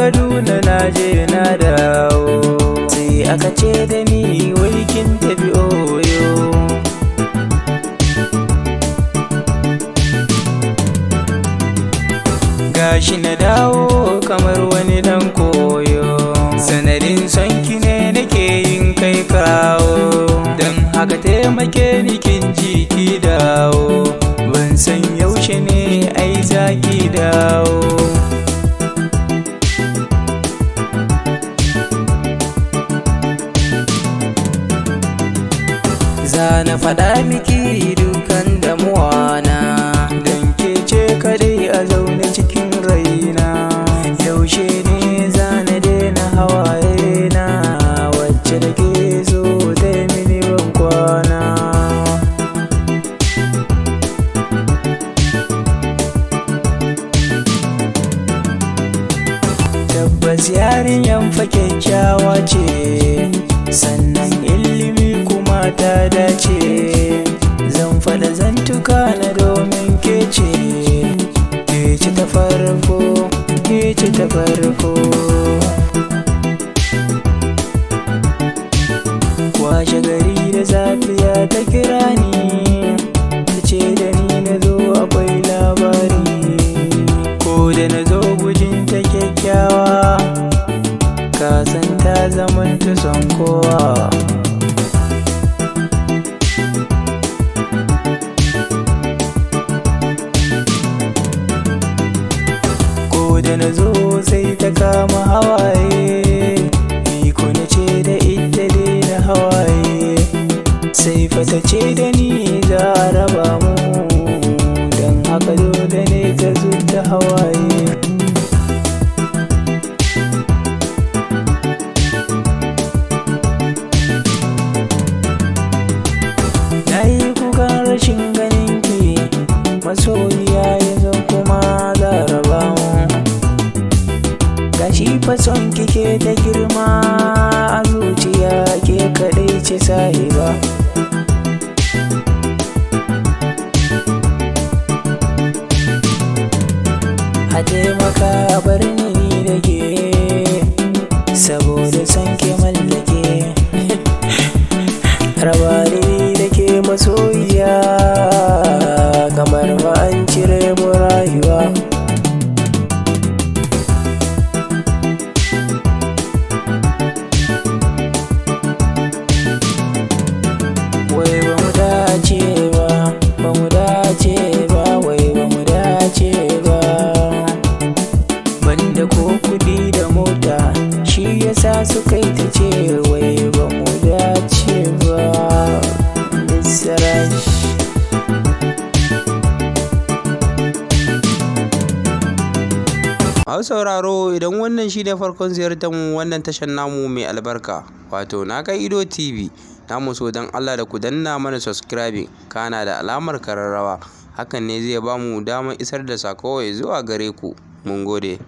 Kaduna na je na dawo, sai aka ce da ni wai kin tafi Oyo. Gashi na dawo kamar wani dan koyo, sanadin son ki ne nake yin kai kawo. Don haka taimake ni kin ji ki dawo, ban san yaushe ne ai za ki dawo. Zana faɗa miki dukan damuwa na, don ke ce kadai a zaune cikin raina. Yaushe ne zana daina hawaye na, wacce da ke so ta yi mini ban kwana. Tabbas yarinyan fa kyakkyawa ce, sannan ilimi kuma ta dace. Zan faɗa zantuka na domin ke ce, ke ce ta farko, ke ce ta farko. Washe gari da safiya ta kira ni, ta ce da ni na zo akwai labari. Ko da na zo gujin ta kyakkyawa, ka san ta zamanta son kowa. Ko da na zo sai ta kama hawaye, ni ko na ce da ita daina hawaye. Sai fa ta ce da ni za a raba mu, don haka dole ne ta zubda hawaye. Na yi kukan rashin ganinki, masoyiya yanzu kuma za a raba mu. Gashi fa son kike ta girma a zuciya, ke kaɗai ce sahiba. A taimaka a bar ni ni da ke, saboda son ke mallake. Raba ni da ke masoyiya, kamar ma an cire mu rayuwa. Wai ba mu dace ba, ba mu dace ba, wai ba mu dace ba. Banda ko kuɗi da mota, shi yasa suka yi ta ce wai ba mu dace ba. Bisarash. Masu sauraro, idan wannan shi ne farkon ziyartar mu wannan tashar namu mai albarka, wato na kai Ido TV, namu so don Allah da ku danna mana subscribing kana da alamar kararrawa, hakan ne zai bamu damar isar da sako zuwa gare ku. Mun gode.